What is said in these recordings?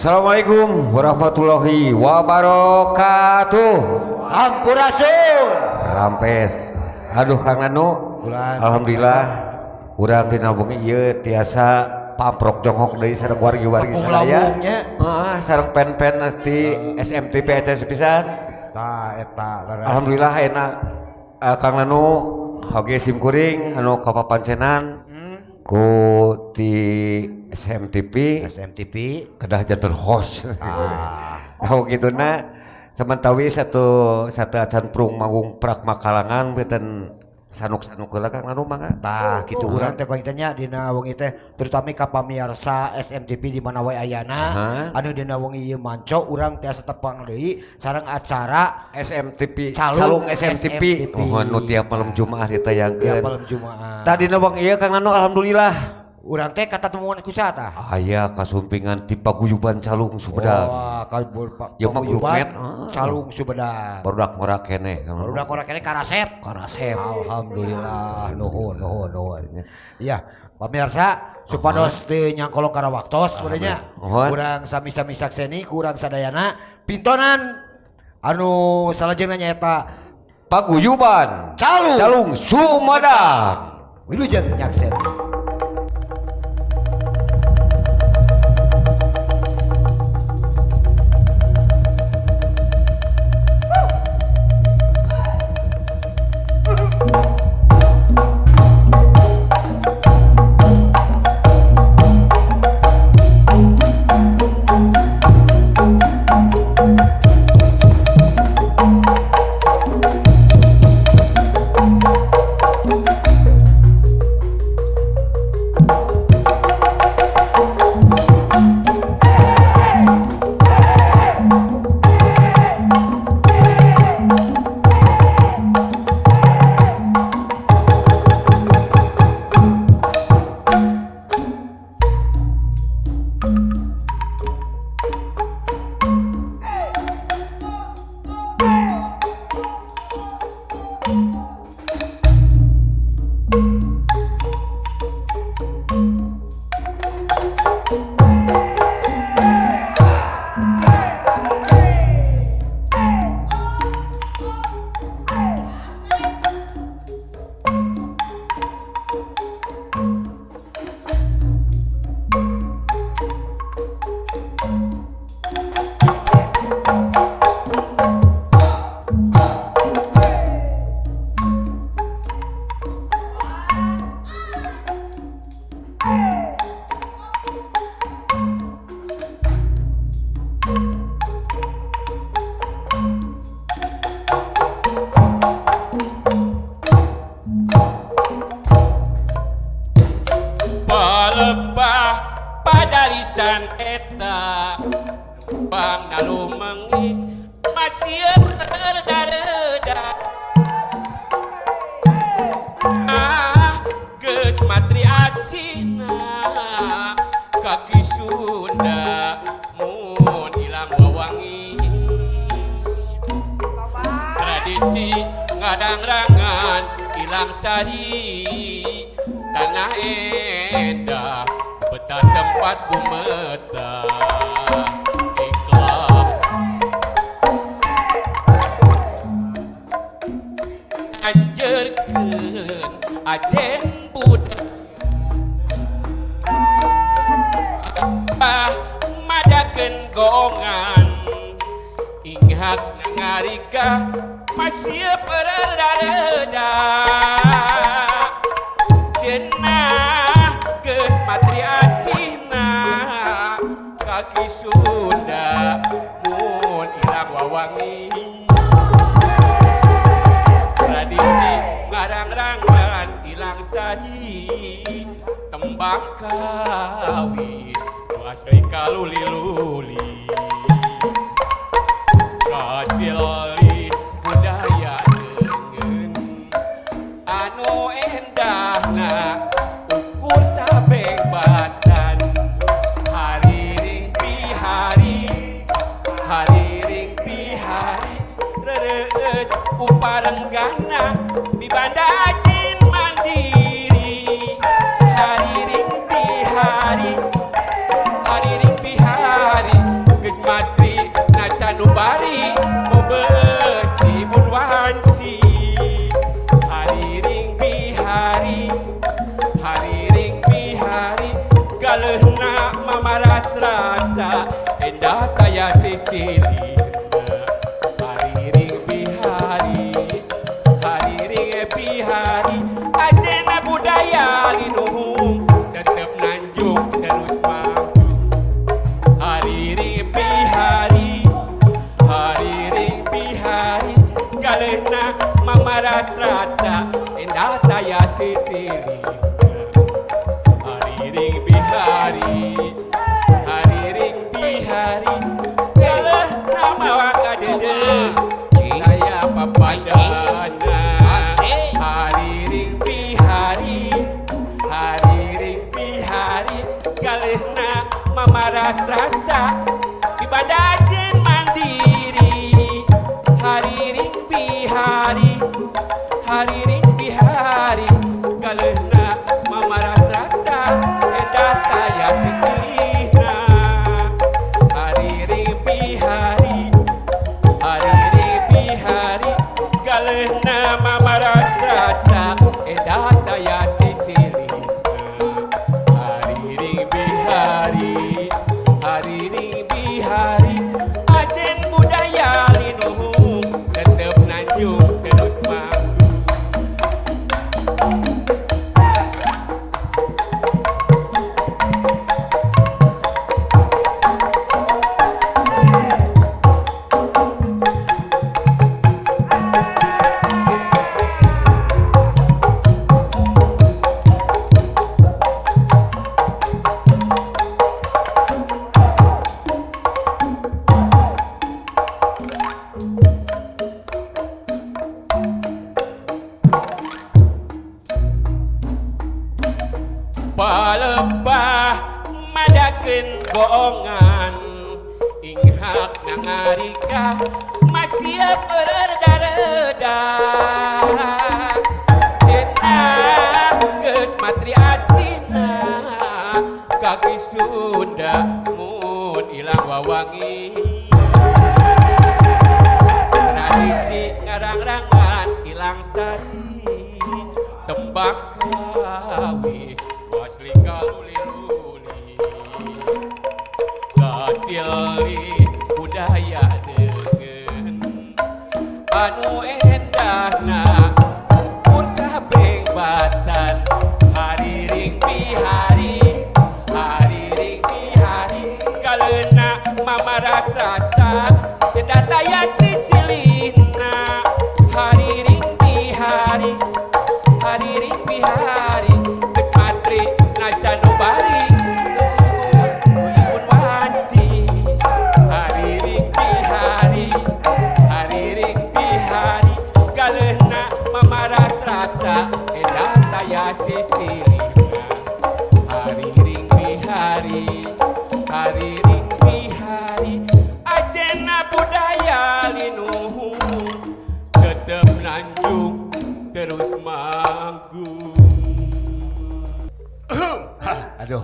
Assalamualaikum warahmatullahi wabarakatuh. Sampurasun. Rampes. Aduh Kang Nanu, Bulan. alhamdulillah urang dina wengi ieu tiasa pamprok jonghok deui sareng wargi-wargi Tepung sadaya. lambungnya. Heeh, sareng pen-pen ti SMTP eta pisan. Tah eta leres. Alhamdulillah enak Kang Nanu oge sim kuring anu kapapancenan ku ti SMTP SMTP. Kedah janten host. Ah. Tahu gituna samentawi satu satu acan prung manggung prak makalangan beten sanuk-sanuk heula Kang Nanu mangga. Tah kitu urang teh pangitanya dina wengi teh terutama ka pamirsa SMTP di mana wae ayana anu dina wengi ieu manco urang tiasa tepang deui sareng acara SMTP Calung Calung SMTP. SMTP. Oh, nu tiap malam Jumaah ditayangkeun. Tiap malam Jumaah. Tah dina wengi ieu Kang Nanu alhamdulillah Urang teh katatemuan ku saha tah? Aya kasumpingan ti paguyuban Calung Sumedang. Wah, kabur Pak. Ieu mah Paguyuban grupet, ah. Calung Sumedang. Barudak ngora keneh Kang Nanu. Barudak ngora keneh karasep. Karasep. Alhamdulillah, nuhun nuhun nuhun. Ya, pamirsa supados teu nyangkolong kana waktos sebenarnya. Nuhun. Urang sami-sami sakseni kurang sadayana pintonan anu salajengna nyaeta Paguyuban Calung Calung Sumedang. Wilujeng nyakseni. Palebah padalisan eta bang lalu mengis masih reda-reda ah geus matri asina kaki Sunda mun ilang wawangi tradisi ngadangrangan ilang sari tanah endah peta tempat bumeta ikhlas anjerkeun ajen bud ah madakeun gongan ingat ngarika masih perada-reda cenah geus matri asina kaki Sunda mun ilang wawangi tradisi ngarang-rangan ilang sari tembang kawin nu asli kaluli-luli kasiloli budaya deungeun anu endahna ukur sabeng batan hariring pihari hariring pihari rereus uparenggana mibanda ajin mandiri hariring pihari hariring pihari taya sisilihna hariring bihari hariring bihari ajena budaya linuhung tetep nanjung terus manggung hariring bihari hariring bihari galehna mamaras rasa endah taya sisilihna hariring bihari hariring bihari galehna mawa kadede taya papadana hariring bihari hariring bihari galehna mamaras rasa ibadah jeung mandiri hariring bihari hariring bihari galehna mamaras rasa edah taya sisilihna hariring bihari hariring bihari galehna mamaras rasa edah taya sisilihna hariring bihari hariring bihari ajen budaya linuhung tetep nanjung terus manggung. Palebah madakeun boongan inghak nangarika masih pereda-reda cenah geus matri asina kaki Sunda mun ilang wawangi tradisi ngarang-rangan ilang sari tembak kawi wasli kaluli-luli kasili budaya dengan anu endahna ukur sabeng batan hariring bihari hariring bihari kaleuna mamaras rasa endah taya sisilihna hariring bihari hariring bihari geus matri nasanubari terus ku ibun wanci hariring bihari hariring bihari galehna mamaras rasa endah taya sisilihna hariring bihari hariring bihari ajena budaya linuhun tetep nanjung terus manggung. Aduh.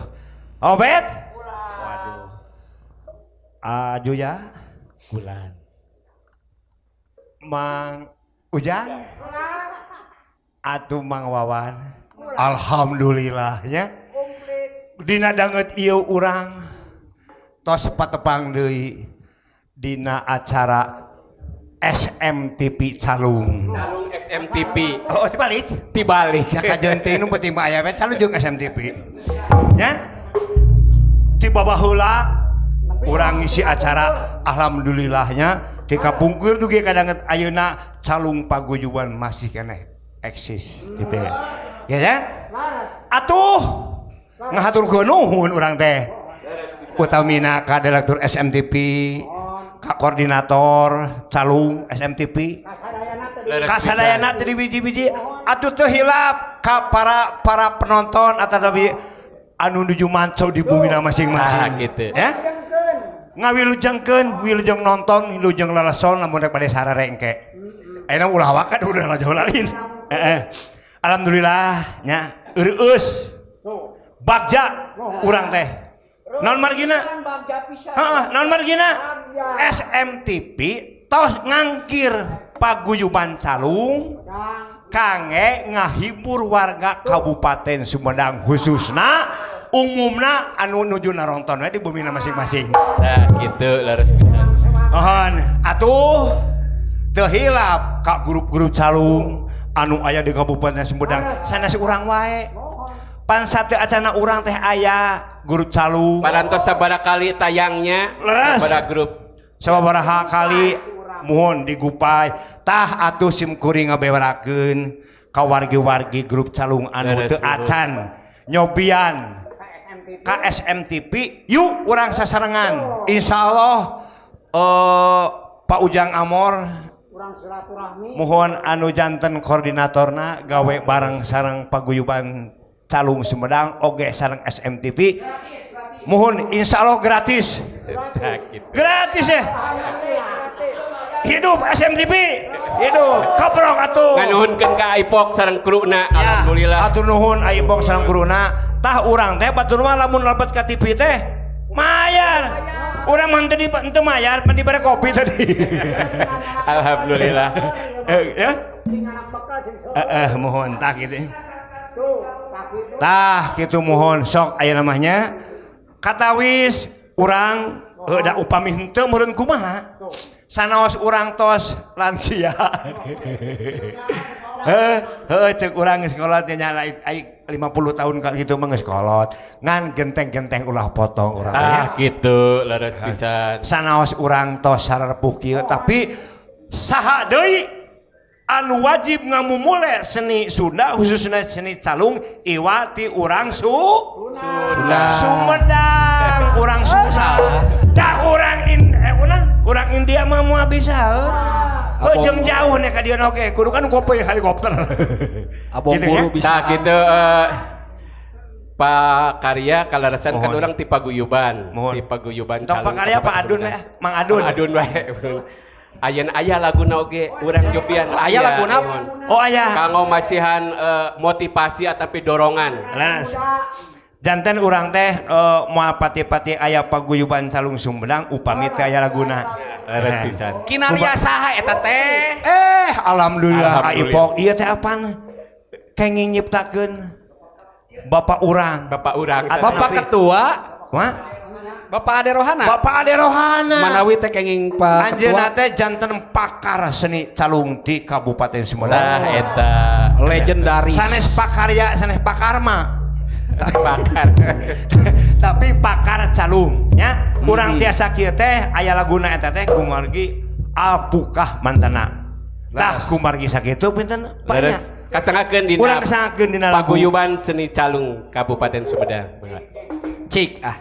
Obet? Waduh. Ajuya, Bulan. Mang Ujang, atuh Mang Wawan. Alhamdulillahnya. Dina danget ieu urang tos patepang deui dina acara SMTP Calung. Calung SMTP Oh, dibalik. dibalik. Ya kajeun teh nu penting mah aya we Calung jeung SMTP. Nya? Ti babaheula urang ngisi acara alhamdulillahnya ti kapungkur dugi kadanget ayeuna Calung Paguyuban masih keneh eksis gitu ya. Ya ya? Atuh ngahaturkeun nuhun urang teh. Utamina ka direktur SMTP, ka koordinator Calung SMTP, kasadayana teu dibiji-biji atuh teu hilap ka para para penonton atau tapi anu nuju manco di bumina masing-masing. Ah, gitu. Ya? Ngawilujengkeun, wilujeng nonton, wilujeng leleson lamun rek bade sarare engke. Ayeuna ulah waka udah jauh lain. Heeh. Alhamdulillah nya eureus. Bagja urang teh. Naon margina? Heeh, naon margina? SMTP tos ngangkir paguyuban Calung kangge ngahibur warga Kabupaten Sumedang khususna Umumna anu nuju naronton we di bumina masing-masing. Nah, gitu leres pisan. Mohon atuh teu hilap ka grup-grup calung anu aya di Kabupaten Sumedang sanes urang wae. Pan sate acana urang teh aya grup calung. Parantos sabaraha kali tayangnya? Leres. Sabaraha grup? Sababaraha kali mohon digupai tah atuh sim kuring ngabewarakeun ka wargi-wargi grup calung anu teu acan nyobian ka SMTV yuk urang sasarengan insyaallah Pak Ujang Amor mohon anu janten koordinatorna gawe bareng sareng paguyuban Calung Sumedang oge sareng SMTV mohon insyaallah gratis. Gratis ya. Hidup SMTV, hidup kaprok atuh. Nganuhunkeun ka Aipok sareng kruna, ya, alhamdulillah. Atur nuhun Aipok sareng kruna. Tah urang teh batur mah lamun lebet ka TV teh mayar. Urang mah teu teu mayar, pan dibere kopi tadi. Alhamdulillah. Ya. Heeh, mohon tah kitu. Tah kitu mohon sok aya namanya. Katawis urang da upami henteu meureun kumaha? Sanaos urang tos lansia. Heuh ceuk urang geus kolot nya ai 50 tahun ka kitu mah geus kolot. Ngan genteng-genteng ulah potong urang. Ah kitu leres pisan. Sanaos urang tos sarepuh kieu tapi saha deui anu wajib ngamumule seni Sunda khususna seni calung iwa ti urang Sunda. Sumedang, urang Sunda. Da urang urang India mah moal bisa. Heuh jeung jauh nek ka dieu oge kudu kan kopi helikopter. Abong buru bisa. Tah kitu Pak Karya kaleresan kan urang ti paguyuban, ti paguyuban calung. Pak Karya Pak Adun we, Mang Adun. Mang Adun wae. Ayeuna aya laguna oge urang jobian. Aya laguna. Oh aya. Kanggo masihan motivasi ataupun dorongan. Leres. Janten urang teh moal pati-pati aya paguyuban calung Sumedang upami teh aya laguna. Leres pisan. Kinarya saha eta teh? Alhamdulillah Aipok ieu teh apaan? Kenging nyiptakeun bapak urang. Bapak urang. Bapak ketua. Wah? Bapak Ade Rohana. Bapak Ade Rohana. Manawi teh kenging Pak Anjeunna teh janten pakar seni calung ti Kabupaten Sumedang. Tah eta legendaris. Sanes pakarya, sanes pakarma. Pakar. Tapi pakar calung nya. Urang tiasa kieu teh aya laguna eta teh kumargi Alpukah Mantana. Tah kumargi sakitu pinten Pak nya. Kasangakeun dina. Urang kasangakeun dina lagu Paguyuban Seni Calung Kabupaten Sumedang. Cik ah.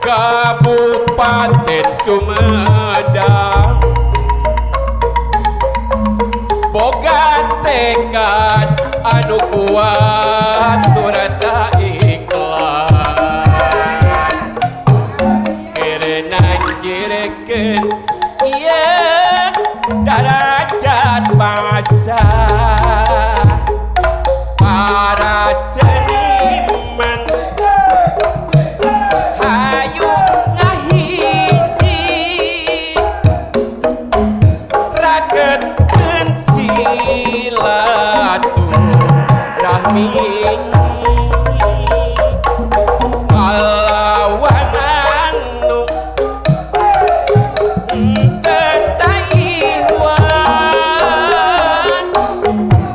Kabupaten Sumedang boga tekad anu kuat turata ikhlas karena jerekeun ieu darajat bangsa para seniman hayu ngahiji raketkeun silaturahmi ngalawan anu teu saiwan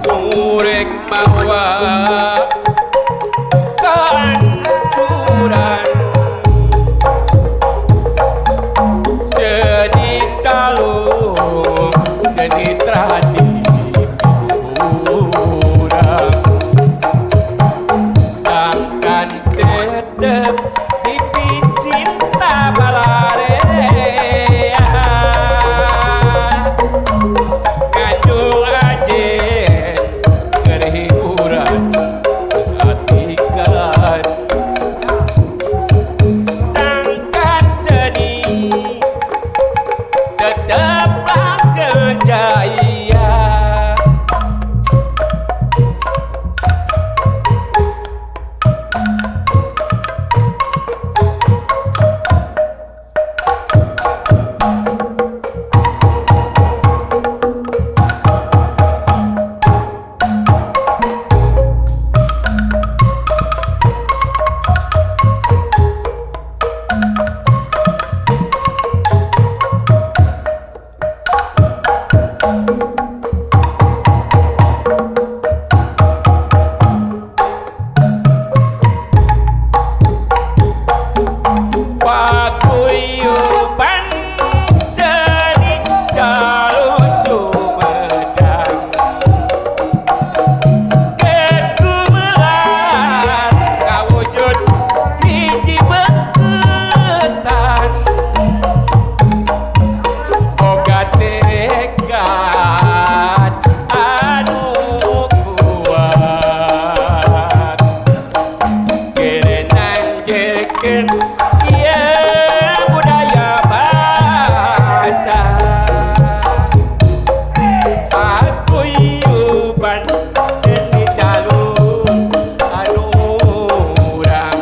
murek mawa kancuran seni calung seni tradisi urang sangkan tetep dipicinta balarea ngandung ajen keur hiburan atikan sangkan seni tetep langgeng jaya. Paguyuban seni calung Sumedang geus gumelar kawujud hiji beketan boga tekad anu kuat kerenan jereken ieu budaya basa paguyuban seni calung anu urang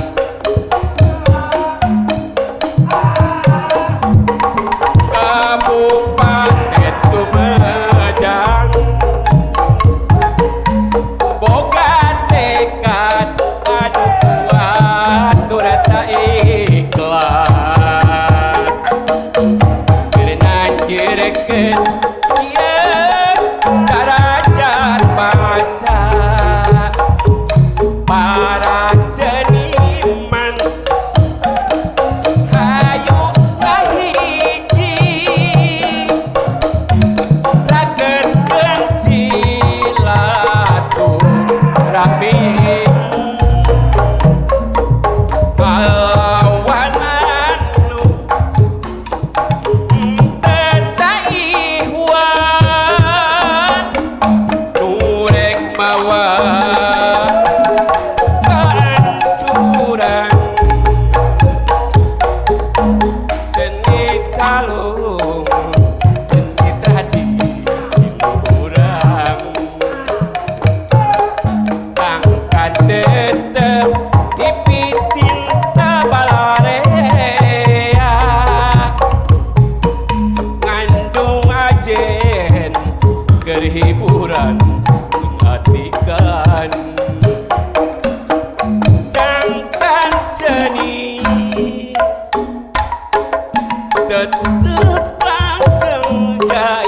Kabupaten Sumedang boga tekad anu kuat turata ikhlas kerenan jerekeun ieu darajat bangsa para seniman hayu ngahiji raketkeun silaturahmi ngalawan anu teu saiwan nu rek mawa kahancuran seni calung seni tradisi urang sangkan tetep dipicinta balarea ngandung ajen keur hiburan atikan sangkan seni tetep langgeng jaya.